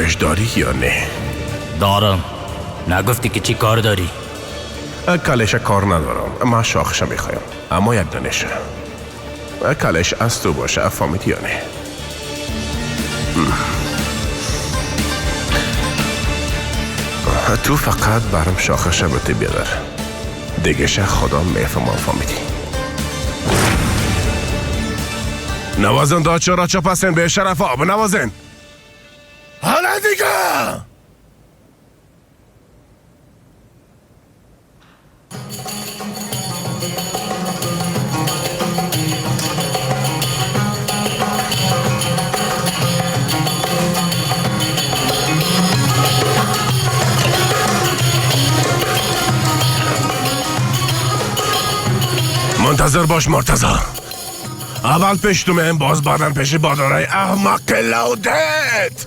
گمش داری یا نه؟ دارم. نگفتی که چی کار داری؟ کلش کار ندارم، من شاخش میخوایم، اما یک دانشه کلش از تو باشه، فهمیدی یا نه؟ تو فقط برم شاخش بده بیادر، دیگه خدا میفهمم، فهمیدی؟ نوازن دا چرا چپسین به شرف آب نوازن حالا دیگه. منتظر باش مرتضی، اول پیش تو مهم، باز بعدن پیش بادارای احمق لودت.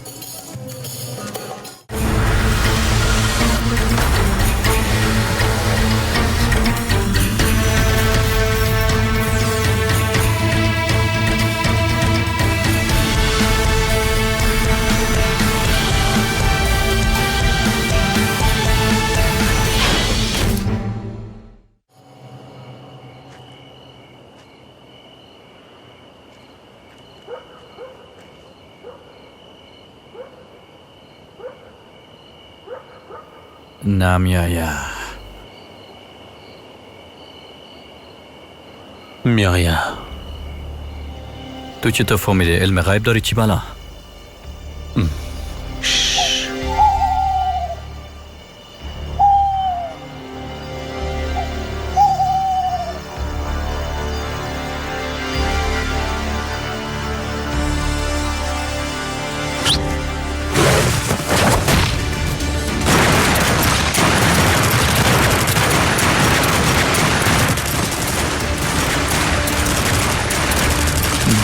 نمیایه. میایه. تو چطور فهمیدی؟ علم غیب داری چی بلا؟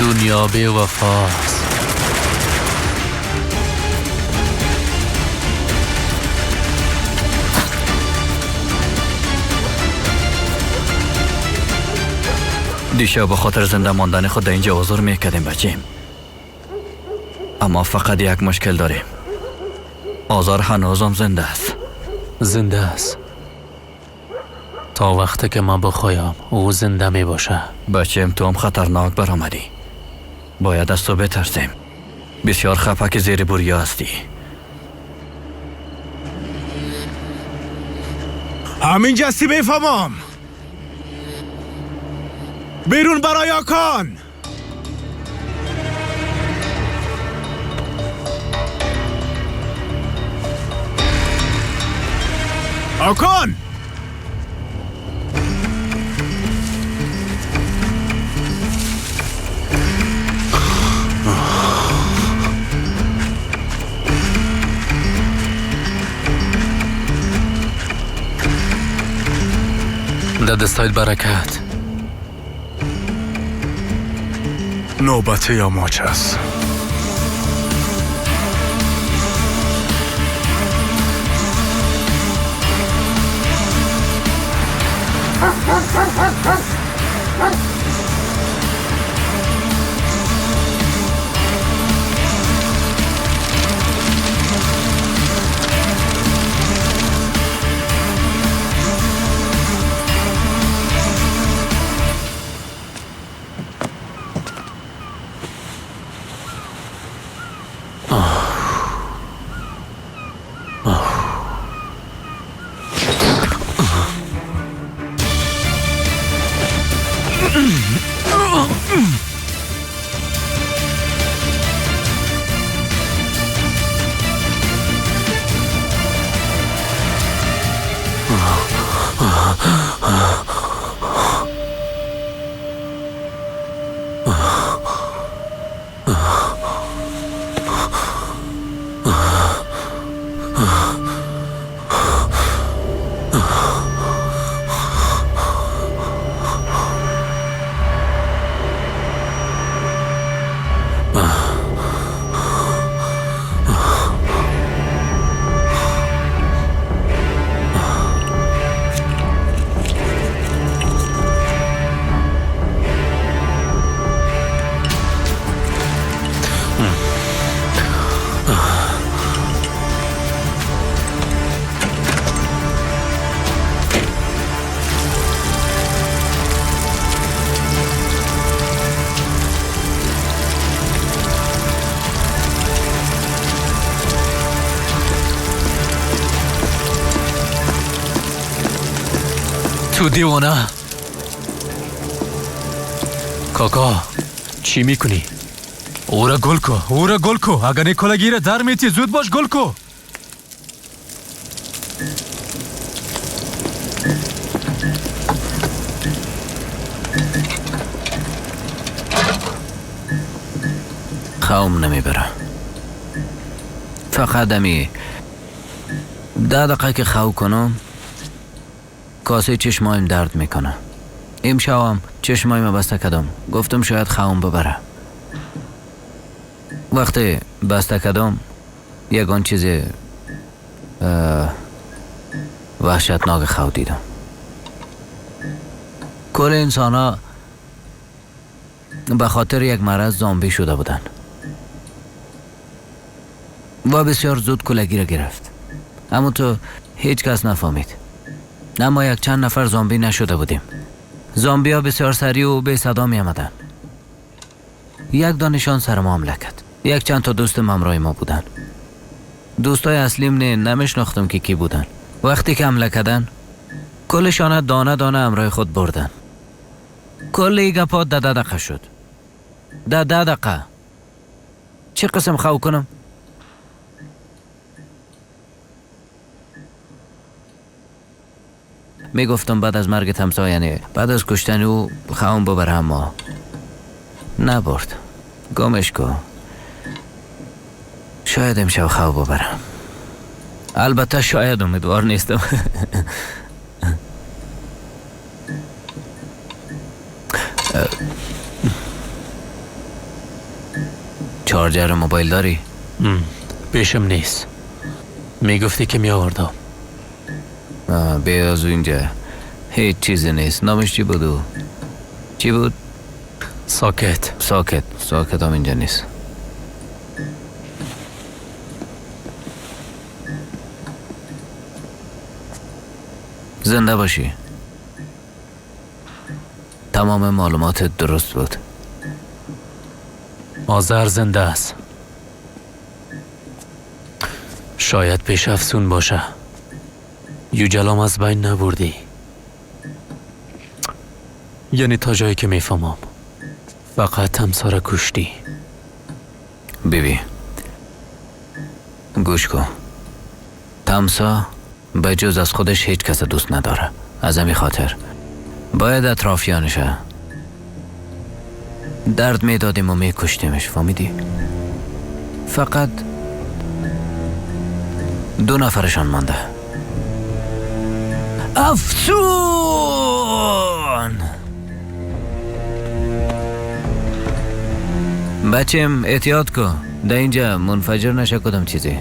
دنیا بی وفاست. دیشب به خاطر زنده ماندن خود در اینجا حضور میکردیم بچیم، اما فقط یک مشکل داریم. آزار هنوزم زنده است. زنده است تا وقتی که من بخوایم او زنده می باشه. بچیم تو هم خطرناک برآمدی، باید از تو بترسیم. بسیار خفه که زیر بریا هستی. همین جستی بفهمم. بیرون برای آکان. آکان، در دستایت برکت. نوبت یا ماچ است. Ту девона. Коко, чӣ мекунӣ? Ӯра гул ку, ӯра гул ку. Агар не кулагира дар метӣ, зуд бош гул ку. Хавм намебара. Фақат ами 10 дақиқа ки хав кунам, косаи чашмоим дард мекунад. Имшавам чашмоима баста кардам. Гуфтам шояд хавм бибара. Вақте баста кардам, ягон чизи ваҳшатнок хав дидам. Кулли инсонҳо ба хотири як мараз зомбӣ шуда буданд ва бисёр зуд кулагиро гирифт. Аммо ту ҳеҷ кас нафаҳмид. Аммо якчанд нафар зомбӣ нашуда будем. Зомбиҳо бисёр сариъу бесадо меомаданд. Як донишон сари мо ҳамла кард. Якчанд то дӯстам ҳамроҳи мо буданд. Дӯстои аслим не, намешнохтам ки кӣ буданд. Вақте ки ҳамла карданд, куллишона дона дона ҳамроҳи худ бурданд. Кулли гапҳо да 10 дақиқа шуд. Да 10 дақиқа. Чӣ қисм хав кунам? Мегуфтам баъд аз марги тамсо, яъне баъд аз куштани ӯ хавм бибара, аммо набурд. Гумш ку. Шояд имшаб хав бибарам. Албатта шояд, умедвор нестам. Чарҷери мобайл дорӣ? Пешам нест. Мегуфтӣ ки меовардам. бе аз инҷа ҳеҷ чизе нест. Номаш чӣ буд ӯ? Чӣ буд? Сокет. Сокет. Сокет ҳам инҷа нест. Зинда бошӣ. Тамоми маълумотат дуруст буд. Озар зинда аст. Шояд пеш афсун боша. Юҷалом аз байн набурдӣ. Яъне то ҷое ки мефаҳмам, фақат ҳамсара куштӣ. Биби, гӯш кун. Тамсо ба ҷуз аз худаш ҳеҷ каса дӯст надорад. Аз ҳамин хотир бояд атрофиёнша дард медодиму мекуштемаш. Фаҳмидӣ? Фақат 2 нафарашон монда. Афсун! Бачем, эҳтиёт ку. Да инҷа мунфаҷир наша кудам чизе.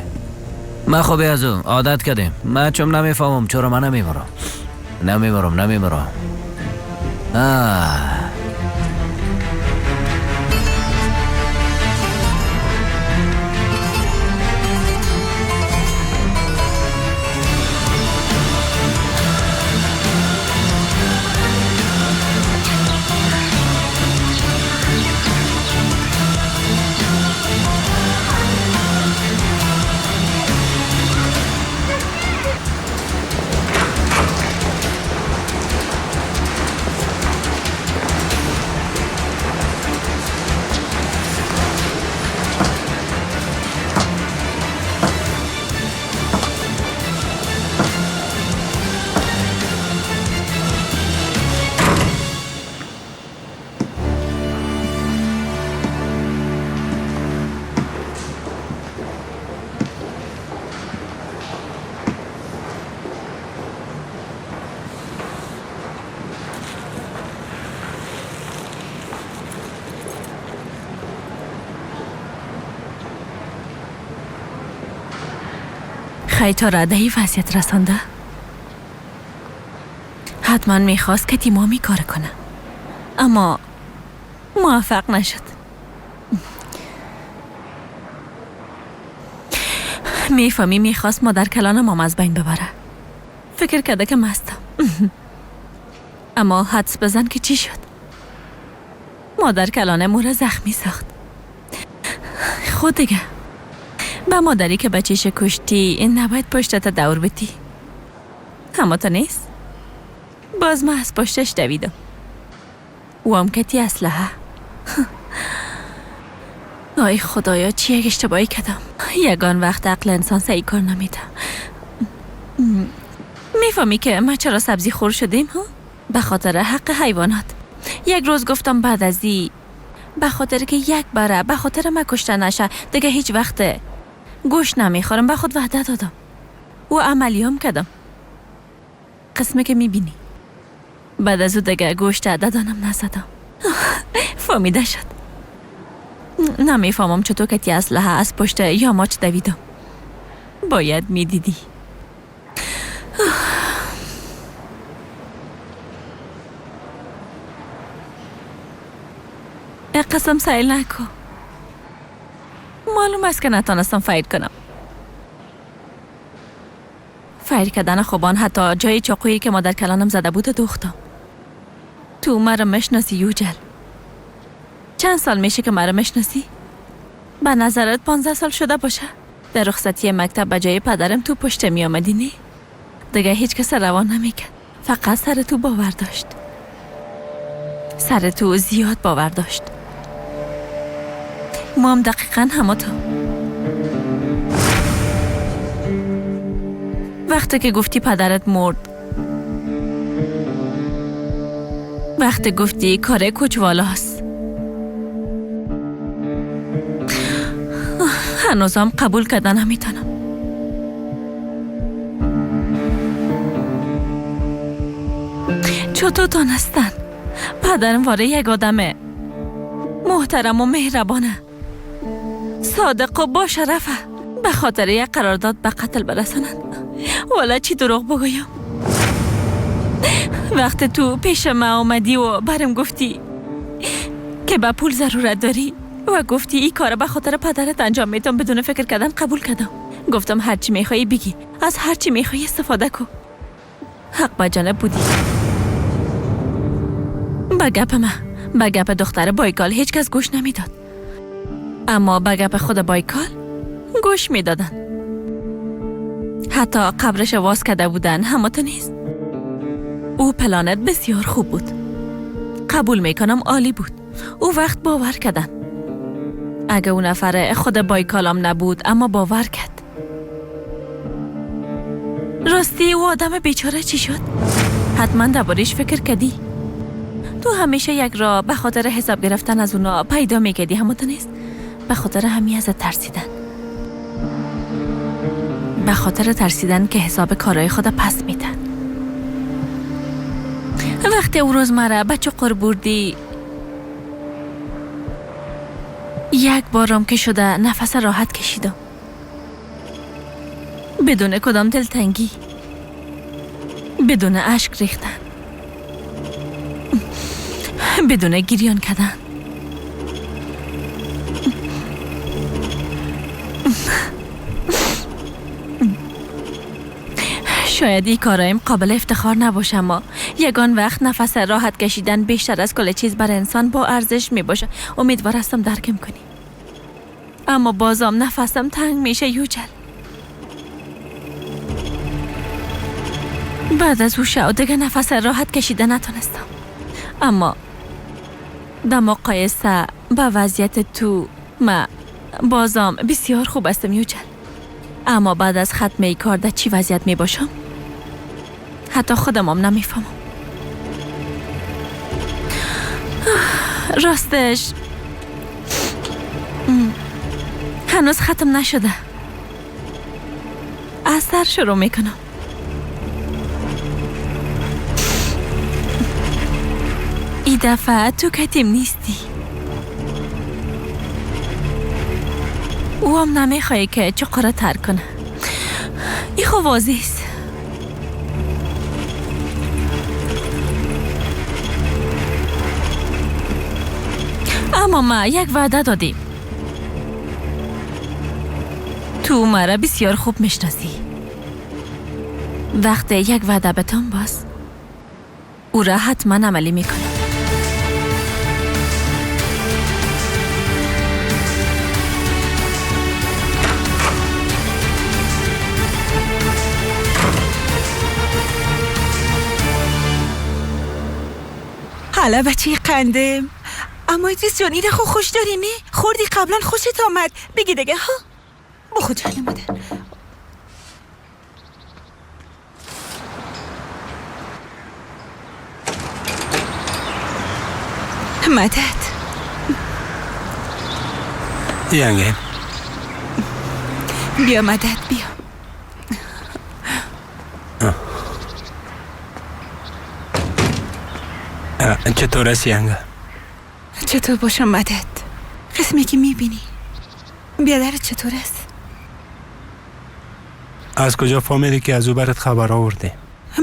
Ман хубе аз ӯ одат кардем. Ман чун намефаҳмам чаро ман намемурам. Намемурам, намемурам. Хай тура да ин вазъият расонда? Ҳатман мехост ки тимоми кор кунад, аммо муваффақ нашуд. Мефаҳмӣ, мехост модаркалонам аз байн бибарад. Фикр карда ки мастам. Аммо ҳадс бизан ки чӣ шуд. Модаркалонам ӯро захмӣ сохт. Худ дига ба модаре ки бачаша куштӣ набояд пуштата давр битӣ. Ҳамо ту нест? باز من از پشتش دویدم. او هم کتی اسلحه. آی خدایا، چی یک اشتباهی کردم. یگان وقت عقل انسان صحیح کار نمیده. میفهمی که ما چرا سبزی خور شدیم ها؟ به خاطر حق حیوانات. یک روز گفتم بعد از ای به خاطر که یک بره به خاطر ما کشته نشه دیگه هیچ وقت گوشت نمیخورم. به خود وعده دادم و عملیام کردم. قسمه که میبینی بعد از او دیگه گوشت دادنم نزدم. فهمیده شد. نمیفهمم چطور که اسلحه از پشت یا ماچ دویدم. باید میدیدی. قسم سیل نکن. معلوم است که نتانستم فایر کنم. فایر کردن خوبان حتی جای چاقویی که مادر کلانم زده بود دوختم. تو مرا مشناسی یوجل. چند سال میشه که مرا مشناسی؟ به نظرت 15 سال شده باشه. در رخصتی مکتب به جای پدرم تو پشت می آمدی نه؟ دیگه هیچ کس روان نمیکرد. فقط سر تو باور داشت. سر تو زیاد باور داشت. ما هم دقیقا همه تو. وقتی که گفتی پدرت مرد، وقتی گفتی کار کوچوالاست، هنوزم قبول کردن نمیتونم. چطور دانستن پدرم واره یک آدمه محترم و مهربانه، صادق و با شرفه، به خاطر یک قرارداد به قتل برسانند. والا چی دروغ بگویم. وقت تو پیش ما آمدی و برم گفتی که به پول ضرورت داری و گفتی این کار به خاطر پدرت انجام میدم، بدون فکر کردن قبول کردم. گفتم هرچی میخوایی بگی، از هرچی میخوایی استفاده کن. حق به جانب بودی. به گپ ما، به گپ دختر بایکال هیچ کس گوش نمیداد، اما به گپ خود بایکال گوش میدادن. حتی قبرش واز کرده بودن، همه تو نیست. او پلانت بسیار خوب بود، قبول میکنم عالی بود. او وقت باور کردن. اگه اون نفر خود بایکالام نبود اما باور کرد. راستی او آدم بیچاره چی شد؟ حتما درباره‌اش فکر کردی. تو همیشه یک را به خاطر حساب گرفتن از اونا پیدا میکردی، همه تو نیست؟ به خاطر همی ازت ترسیدن، به خاطر ترسیدن که حساب کارهای خود پس میدن. وقتی او روز مرا به چقر بردی، یک بارم که شده نفس راحت کشیدم، بدون کدام دلتنگی، بدون اشک ریختن، بدون گریان کردن. شاید این کارایم قابل افتخار نباشه، اما یگان وقت نفس راحت کشیدن بیشتر از کل چیز بر انسان با ارزش می باشه. امیدوار هستم درکم کنی. اما بازم نفسم تنگ میشه یوجل. بعد از او شو دیگه نفس راحت کشیده نتونستم. اما در مقایسه با وضعیت تو ما بازم بسیار خوب هستم یوجل. اما بعد از ختم ای کار در چی وضعیت می باشم؟ حتی خودم هم نمیفهمم. راستش هنوز ختم نشده. از سر شروع میکنم. ای دفعه تو کتیم نیستی. او هم نمیخوایی که چقره ترک کنه. ای خو واضح است. اما ما یک وعده دادیم. تو مرا بسیار خوب میشناسی. وقتی یک وعده بتم باز، او را حتما عملی میکنم. الا بچه قنده. اما ادریس جان اینه خو خوش داری نه؟ خوردی قبلا خوشت آمد. بگی دیگه ها. بخور جان مادر. مدد. ینگه بیا مدد بیا. چطور است ینگه؟ چطور باشم مدد؟ قسمی که میبینی. بیادرت چطور است؟ از کجا فهمیدی که از او برات خبر آورده؟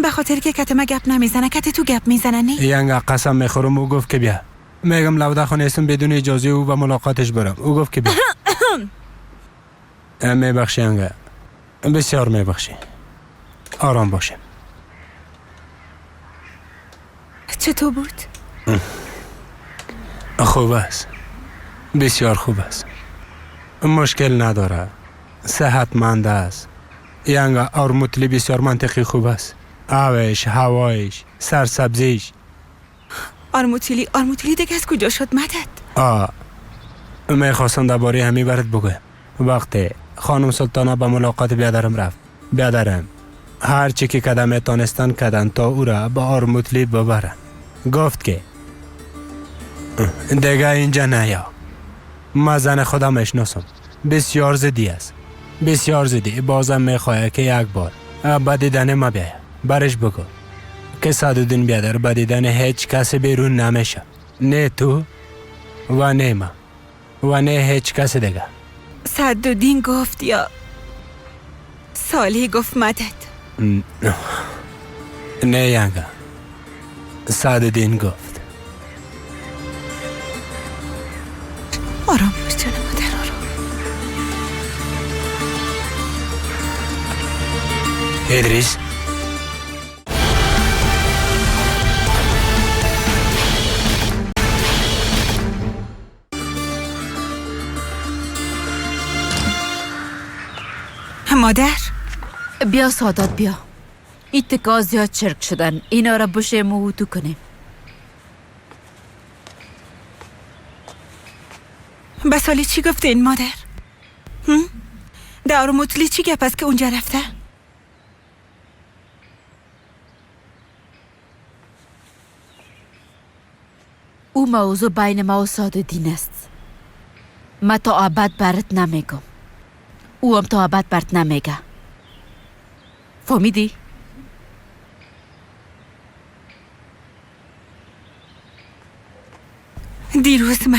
به خاطر که کت ما گپ نمیزنه، کت تو گپ میزنه نه؟ ینگه قسم میخورم او گفت که بیا. میگم لوده خانه هستم بدون اجازه او به ملاقاتش برم. او گفت که بیا. میبخشی ینگه، بسیار میبخشی. آرام باشیم. چطور بود؟ خوب است، بسیار خوب است. مشکل نداره، صحتمند است. ینگه آرموتلی بسیار منطقی خوب است. آوش، هوایش، سرسبزیش. آرموتلی، آرموتلی دیگه از کجا شد مدد؟ میخواستم درباره همی برات بگویم. وقتی خانم سلطانه به ملاقات بیادرم رفت، بیادرم هر چی که کدم میتونستن کدن تا او را به آرموتلی ببرن. گفت که دیگه اینجا نیا، ما زن خودم میشناسم، بسیار زدی است، بسیار زدی. بازم میخواه که یک بار به دیدن ما بیایه. برش بگو که سعدالدین بیادر به دیدن هیچ کس بیرون نمیشه، نه تو و نه ما و نه هیچ کس دیگه. سعدالدین گفت یا سالی گفت مدد؟ نه ینگه، سعدالدین گفت. آرام باش جان مادر، آرام. ادریس مادر بیا سادات بیا. این تکا زیاد چرک شدن، اینا را بشیم و تو کنیم. بسالی چی گفته این مادر؟ در آرموتلی چی گپ است که اونجا رفته؟ او موضوع بین ما و سعدالدین است. ما تا ابد برات نمیگم، او هم تا ابد برات نمیگه. فهمیدی؟ دیروز من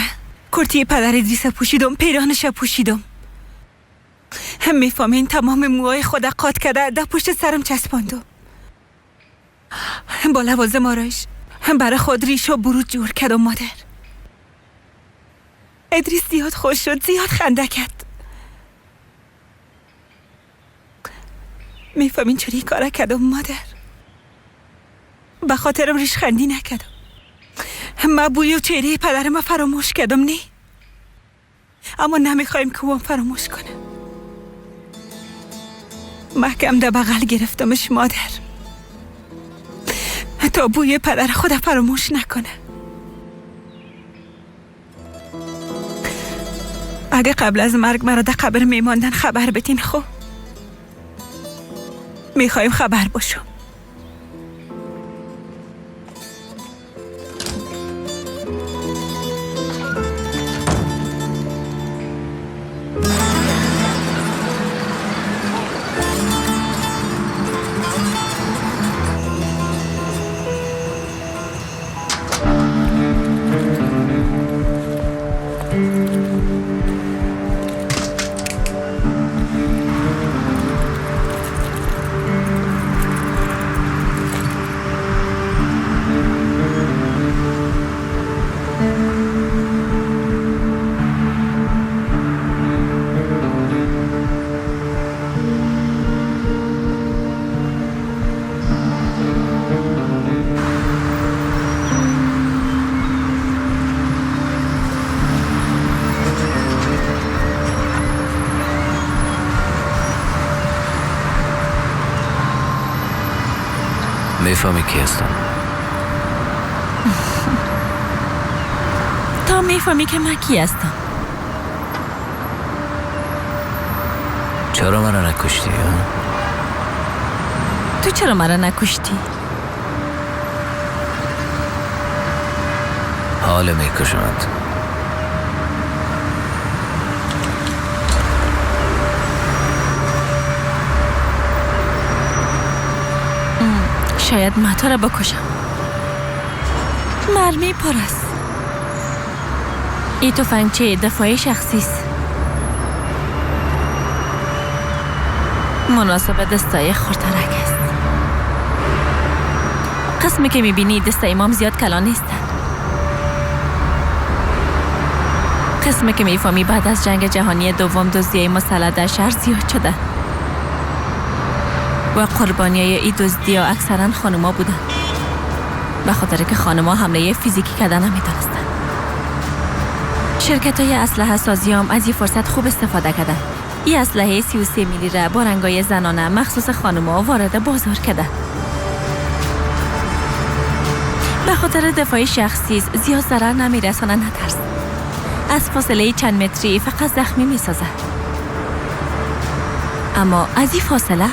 کرتی پدر ادریس پوشیدم، پیرانش پوشیدم. هم میفهمین تمام موهای خود قات کرده در پشت سرم چسباندم. با لوازم آرایش هم برای خود ریش و برود جور کردم مادر. ادریس زیاد خوش شد، زیاد خنده کرد. میفهمین چرا این کار کردم مادر؟ به خاطرم ریش خندی نکردم. ما بوی و چهره پدرم فراموش کردم نه، اما نمیخوایم که او فراموش کنه. محکم در بغل گرفتمش مادر تا بوی پدر خود فراموش نکنه. اگه قبل از مرگ مرا در قبر میماندن خبر بدین، خب میخوایم خبر باشم. میفهمی کی هستم؟ میفهمی که من کی هستم. چرا مرا نکشتی؟ تو چرا مرا نکشتی؟ حال میکشمت. شاید من تو را بکشم. مرمی پر است. ای تفنگچه دفاعی شخصی است. مناسب دستای خورترک است. قسمی که میبینی دستای مام زیاد کلان نیستن. قسمی که میفهمی بعد از جنگ جهانی دوم دزدیای مسلح در شهر زیاد شده و قربانی های ای دزدی ها اکثرا خانوما بودن، به خاطر که خانوما حمله فیزیکی کردن نمیدانستن. شرکت های اسلحه سازی هم از این فرصت خوب استفاده کردن. این اسلحه 33 میلی را با رنگای زنانه مخصوص خانوما وارد بازار کردن. به خاطر دفاع شخصی زیاد ضرر نمیرسانه، نترس. از فاصله چند متری فقط زخمی میسازه، اما از این فاصله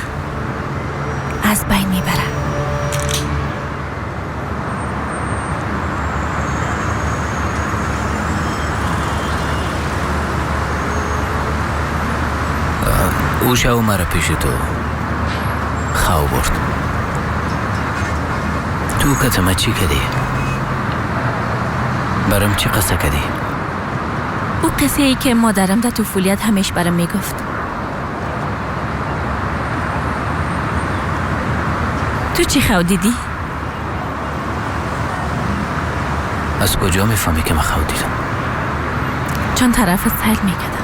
از بین میبره. او شو مرا پیش تو خواو برد. تو کتما چی کدی؟ برام چی قصه کدی؟ او قصه ای که مادرم در طفولیت همیش برام میگفت. تو چی خو دیدی؟ از کجا میفهمی که من خو دیدم؟ چون طرف سیل میکردم.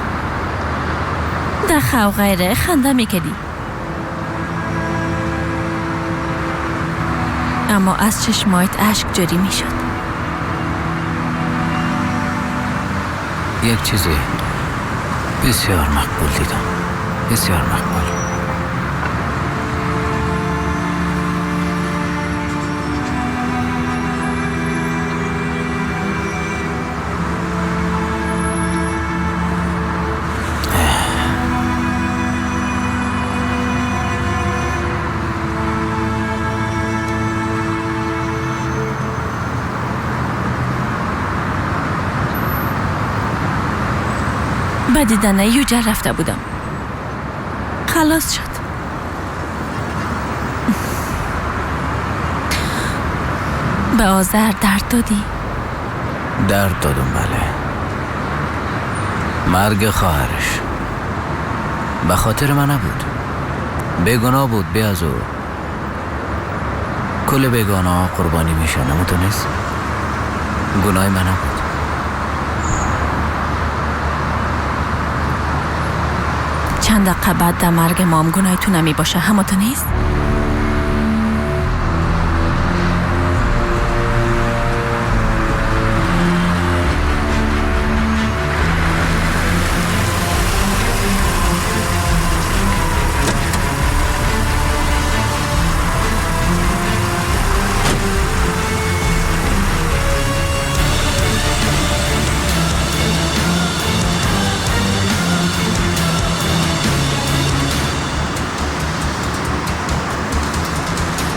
در خو غیره خنده میکردی، اما از چشمایت اشک جاری میشد. یک چیزی بسیار مقبول دیدم، بسیار مقبول. به دیدن یوجا رفته بودم. خلاص شد. به آذر درد دادی؟ درد دادم بله. مرگ خواهرش به خاطر من نبود، بیگناه بود. بی از او کل بیگانه قربانی میشن، اما تو نیست. گناه من نبود. چند دقیقه بعد در مرگ مام گناه تو نمی باشه، همه تو نیست؟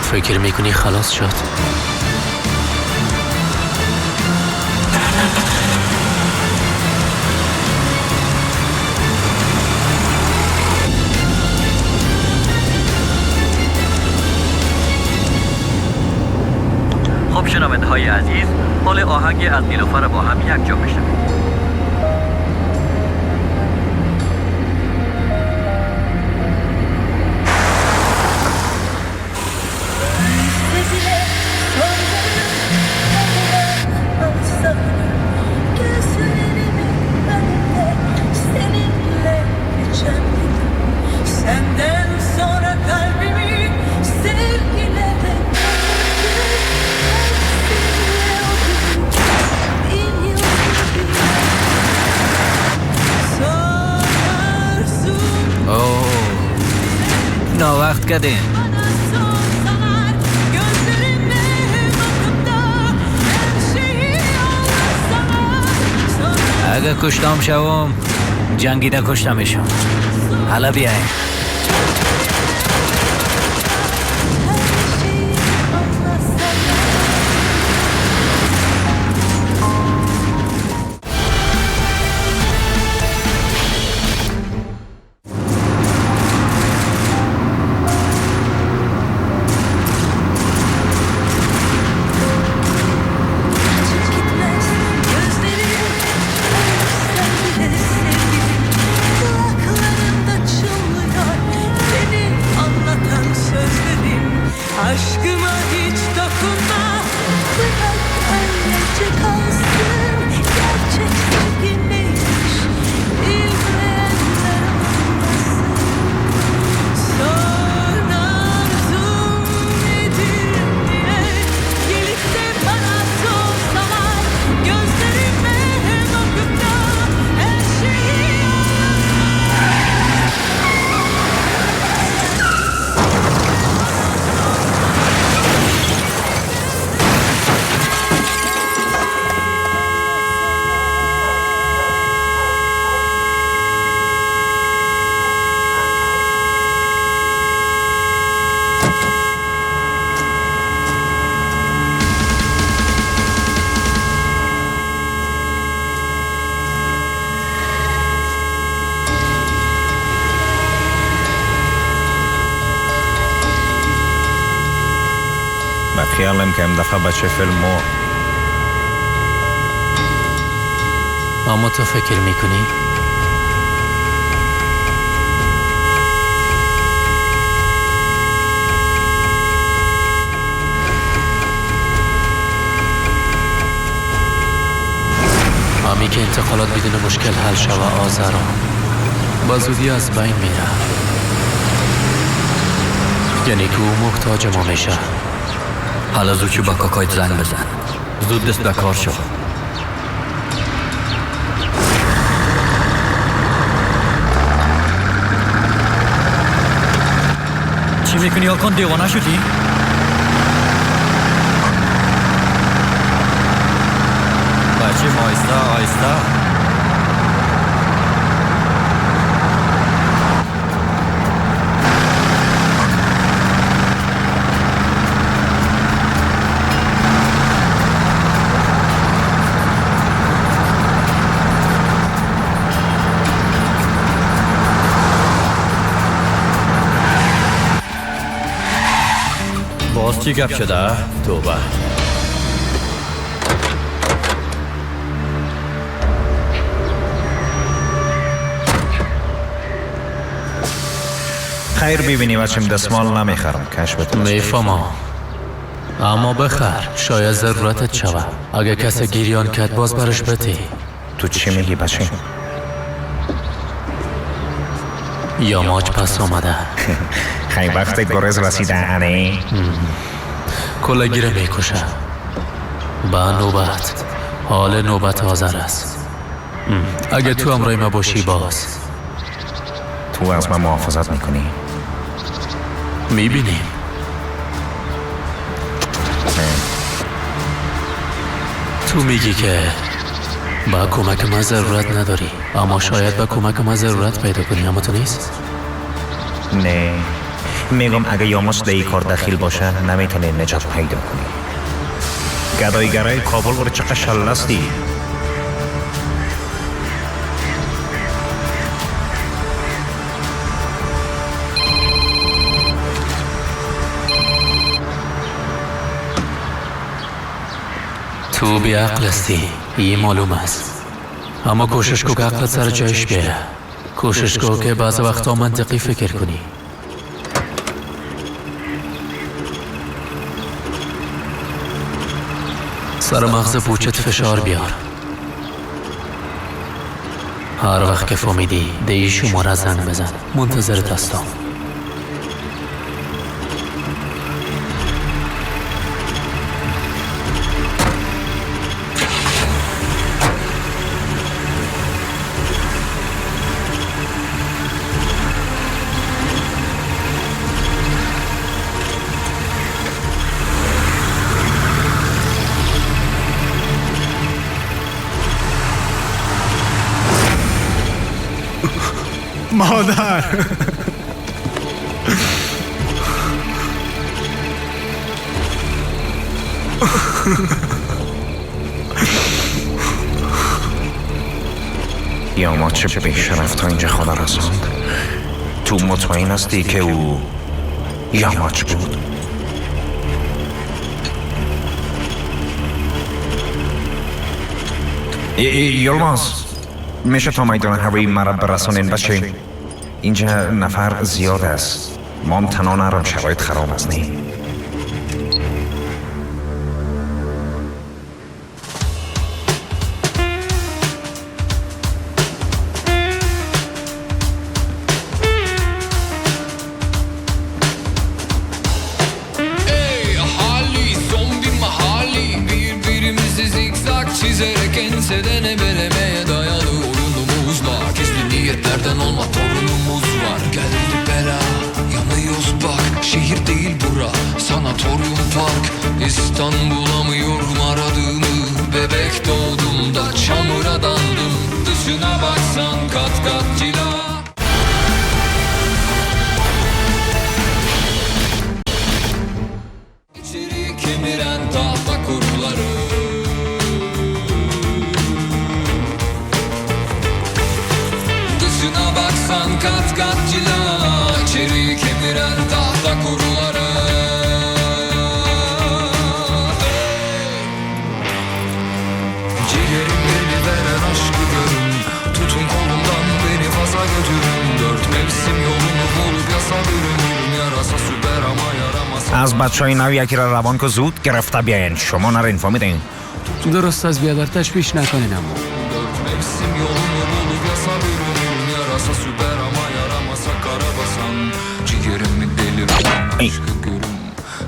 فکر میکنی خلاص شد؟ خب شنونده های عزیز، حال آهنگ از نیلوفر با هم یک جا بشنویم. ناوقت کردیم. اگه کشتام شوم جنگیده کشته میشم. حالا بیاین. خیالم که ام دفعه بچه فیلم مرد. اما تو فکر میکنی؟ امی که انتقالات بدون مشکل حل شوه آذران با زودی از بین میره، یعنی که او محتاج ما میشه. حالا زود چو با کاکایت زنگ بزن، زود دست به کار شو. چی میکنی آکان؟ دیوانه شدی؟ بچه آیسته آیسته. باز چی گپ شده؟ توبه. خیر ببینی بچم، دستمال نمیخرم کش بهت. میفهمم اما بخر، شاید ضرورتت شود. اگه کسی گیریان کرد باز برش بتی. تو چی میگی بچه؟ یاماج پس آمده. خیلی وقت گرز رسیده انه کلگی را میکشه. به نوبت، حال نوبت حاضر است. اگه تو امرای ما باشی باز تو از من محافظت میکنی؟ میبینیم. تو میگی که با کمک ما ضرورت نداری، اما شاید با کمک ما ضرورت پیدا کنی. اما تو نیست؟ نه، میگم اگه یاماس در این کار دخیل باشه نمیتونی نجات پیدا کنی. گدایگرای کابل برو چقدر شلستی. تو بی عقل هستی، این معلوم است. اما کوشش کو که عقلت سر جایش بیاره. کوشش کو که بعض وقتا منطقی فکر کنی. سر مغز پوچت فشار بیار. هر وقت که فهمیدی دی شماره زنگ بزن، منتظرت هستم. مادر. یا ما چه بی‌شرف تا اینجا خدا رساند. تو مطمئن هستی که او یاماچ بود؟ یلماز، میشه تا میدان هوایی مرا برسانین بچه؟ اینجا نفر زیاد است، ما هم تنها نرم، شرایط خراب است. نه Enseden ebelemeye dayalı oyunumuzla gizli niyetlerden olma torunumuz var. Geldi bela, yanıyoruz bak. Şehir değil bura, sanatoryum park. İstanbul'amıyorum aradığımı. Bebek doğdum da çamura daldım. Dışına baksan kat kat cila. İçeri kemiren tahta kuruları. Dışına baksan kat kat cila, içeri kemiren tahta kuruları. Ciğerim beni veren aşkı görün, tutun kolumdan beni fazla götürün. Dört mevsim yolunu bulup yasa bürünürüm. Yarasa süper ama yaramasa. از بچه های نو یکی را روان که زود گرفته بیاین. شما نرین، فهمیدین؟ درست از بیادر تشویش نکنین اما. Dört mevsim yolunu bulup yasa bürünürüm. Yarasa süper ama yaramasa karabasan. Ciğerimi deliren aşkı görün,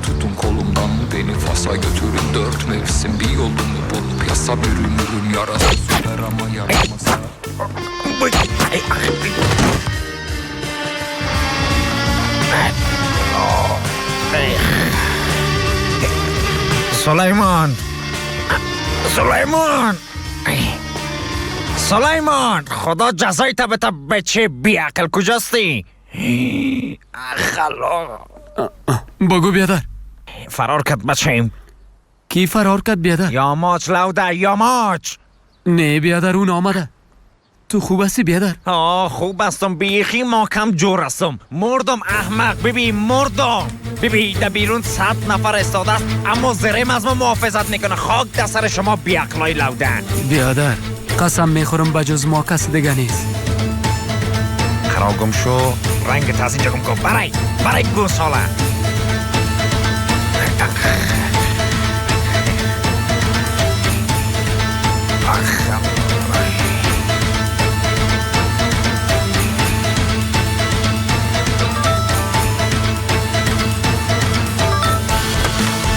tutun kolumdan beni Fas'a götürün. Dört mevsim bir yolunu bulup yasa bürünürüm. Yarasa süper ama yaramasa. سلیمان، سلیمان، سلیمان، خدا جزای تا بده بچه بیعقل. کجاستی؟ خلا بگو بیادر. فرار کرد بچه‌ایم. کی فرار کرد بیادر؟ یاماچ لوده، یاماچ. نه بیادر، اون آمده. تو خوب هستی بیادر؟ آه خوب هستم، بیخی ما کم جور هستم. مردم احمق، ببین مردم. ببین در بیرون 100 نفر استاده است، اما زرم از ما محافظت میکنه. خاک در سر شما بیعقلای لوده. بیادر قسم میخورم بجز ما کس دیگه نیست. خراب گم شو، رنگ از اینجا گم کن. برای برای گوساله.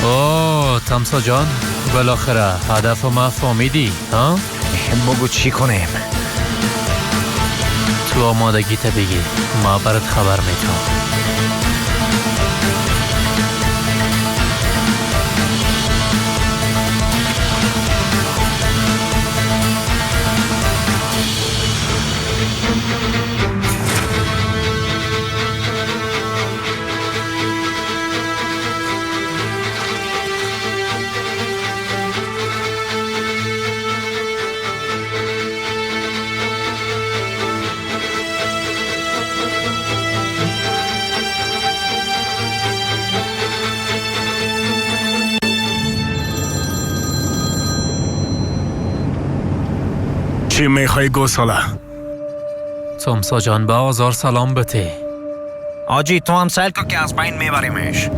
اوه تمسا جان، بالاخره هدف ما فهمیدی ها؟ بگو چی کنیم؟ تو آمادگی تا بگی، ما برات خبر میتونم. چی میخوای گوساله؟ تمسا جان به آزار سلام بته. آجی تو هم سیل کن که از بین میبریمش.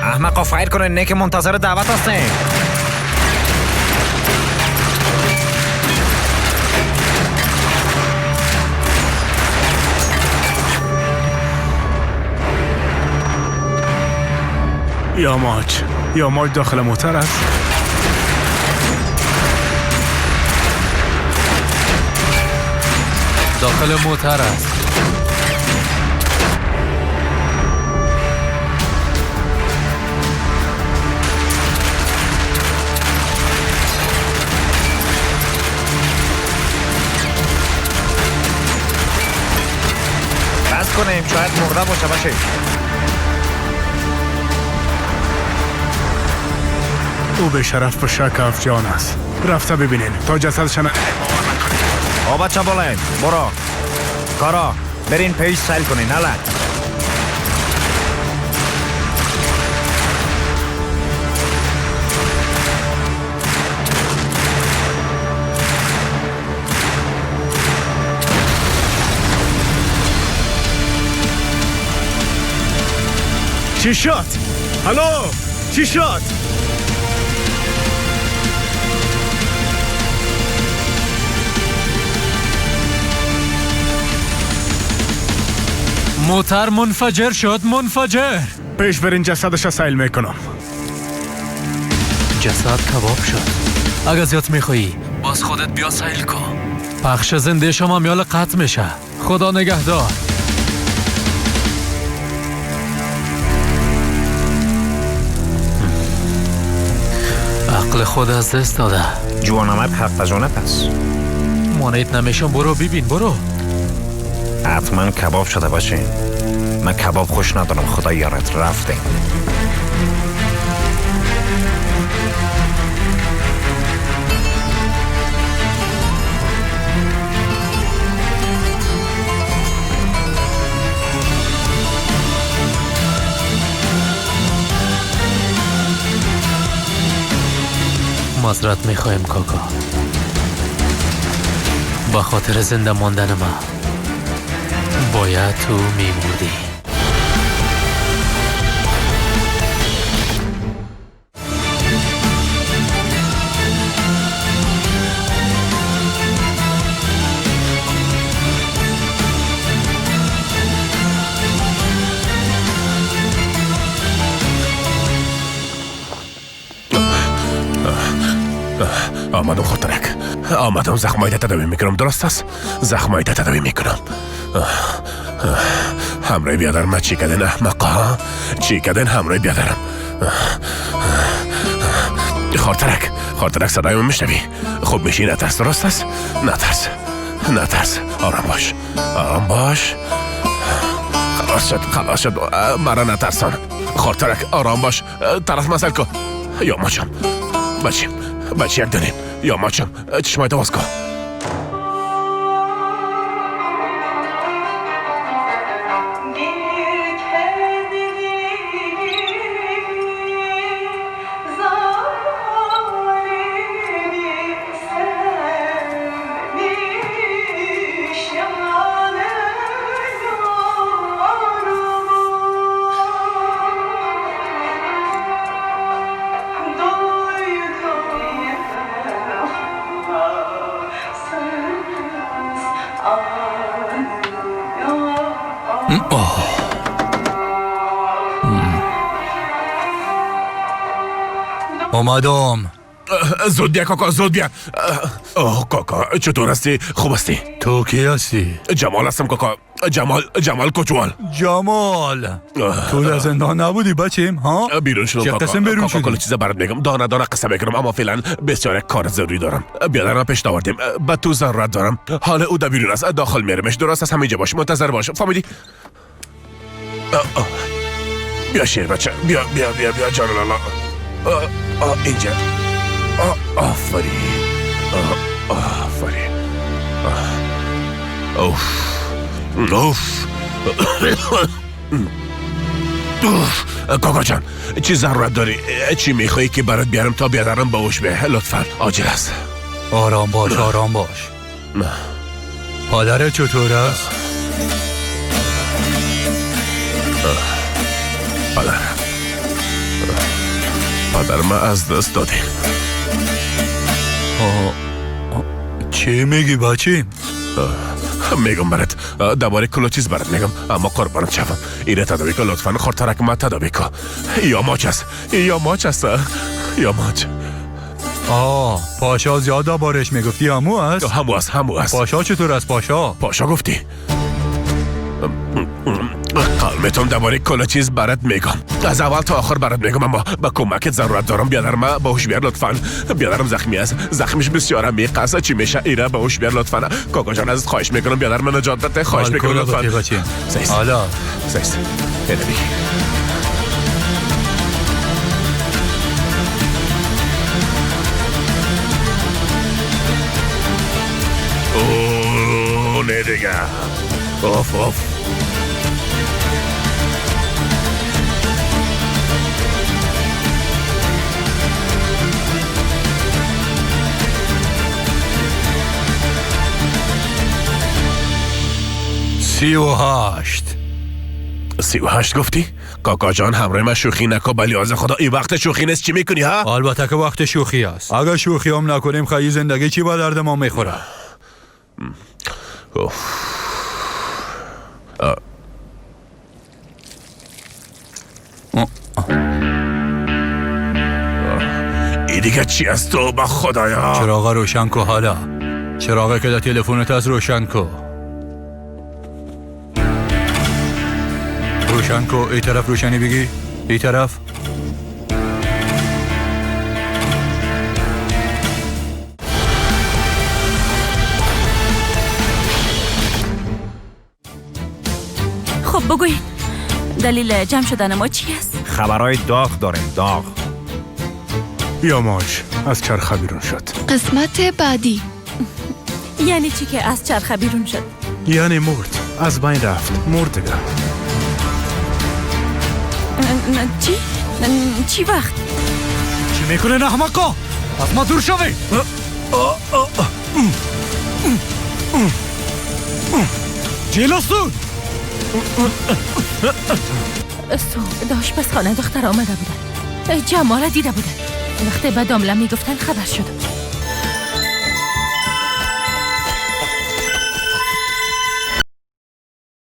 احمقا فایر کنه، نه که منتظر دعوت هستیم. یاماچ، یاماچ داخل موتر است. داخل موتر است. کنیم، شاید مرده باشه. باشه او به شرف پشک جان است. رفته ببینین تا جسدش نه. آ بچه بلند برو کارا برین پیش سیل کنین. هلا چی شد؟ هلو چی شد؟ موتر منفجر شد، منفجر. پیش برین جسدش سیل میکنم. جسد کباب شد. اگه زیاد میخوایی باز خودت بیا سیل کن. پخش زنده شما میال قطع میشه. خدا نگهدار. عقل خود از دست داده. جوانمت حق جانه پس مانعت نمیشم. برو ببین، برو. حتما کباب شده باشه. من کباب خوش ندارم. خدا یارت. رفته. معذرت میخوایم کاکا، با خاطر زنده ماندن ما باید تو میمردی. آمدم خاطرک، آمدم. زخمایت تداوی میکنم. درست است؟ زخمایت تداوی میکنم. همراه بیادر ما چی کردن احمقا؟ چی کردن همراه بیادرم؟ خاطرک، خاطرک صدای من میشنوی؟ خوب میشی. نترس. درست است؟ نترس، نترس. آرام باش، آرام باش. خلاص شد، خلاص شد. مرا نترسان. خاطرک آرام باش. طرف مسئل کن. یا ماچم بچیم، بچه یک داریم. یا ماچم چشمایت باز کن. آمدم. زود بیا کاکا، زود بیا. اوه کاکا چطور هستی؟ خوب هستی؟ تو کی هستی؟ جمال هستم کاکا. جمال، جمال کوچوال. جمال تو در زندان نبودی بچیم ها؟ بیرون شدم چه کاکا. قسم بیرون کاکا کل شدی؟ چیزا برات میگم، دانه دانه قصه میکنم، اما فعلا بسیار کار ضروری دارم. بیادرم پیش آوردیم، به تو ضرورت دارم. حال او در بیرون است، داخل میرمش. درست است؟ همینجا باش، منتظر باش. فهمیدی؟ بیا شیر بچه، بیا بیا بیا بیا جان لالا. اینجا. آفرین، آفرین. اوف اوف اوف. کاکا جان چی ضرورت داری؟ چی میخوایی که برات بیارم تا بیادرم باوش به؟ لطفا عاجل است. آرام باش، آرام باش. پدرت چطور است؟ پدر، پدر ما از دست دادیم. چی میگی بچیم؟ میگم برات دوباره کل چیز برات میگم، اما قربانت شوم ایره تداوی کن لطفا. خورترک ما تداوی کن. یا ماچ است، یا ماچ است، یا ماچ. آه پاشا زیاد بارش میگفتی. همو است؟ همو است، همو است. پاشا چطور است؟ پاشا پاشا گفتی؟ میتونم درباره کل چیز برات میگم، از اول تا آخر برات میگم، اما با کمکت ضرورت دارم. بیادر ما با هوش بیار لطفا. بیادرم زخمی است، زخمش بسیار عمیق است. چی میشه ایره با هوش بیار لطفا. کاکا جان ازت خواهش میکنم بیادر من نجات بده، خواهش میکنم لطفا. حالا سیست اینه بگی. اوه نه دیگه، اوف اوف. 38. 38 گفتی؟ کاکا جان همراه من شوخی نکن، بلی از خدا این وقت شوخی نیست. چی میکنی ها؟ البته که وقت شوخی است. اگر شوخی هم نکنیم خیلی زندگی چی با درد ما میخوره؟ این دیگه چی است تو با خدایا؟ چراغ روشن کو. حالا چراغ که در تلفنت از روشن کو. روشن کو. ای طرف روشنی بگی، ای طرف. خب بگوین دلیل جمع شدن ما چی است؟ خبرهای داغ داریم، داغ. یاماج از چرخه بیرون شد. قسمت بعدی. یعنی چی که از چرخه بیرون شد؟ یعنی مرد، از بین رفت، مرد دیگه. چی؟ چی وقت؟ چی میکنه احمقا؟ از ما دور شوی. جلوستون. سو به آشپزخانه دختر آمده بودن، جمال دیده بودن. وقتی به دامله میگفتن خبر شدم.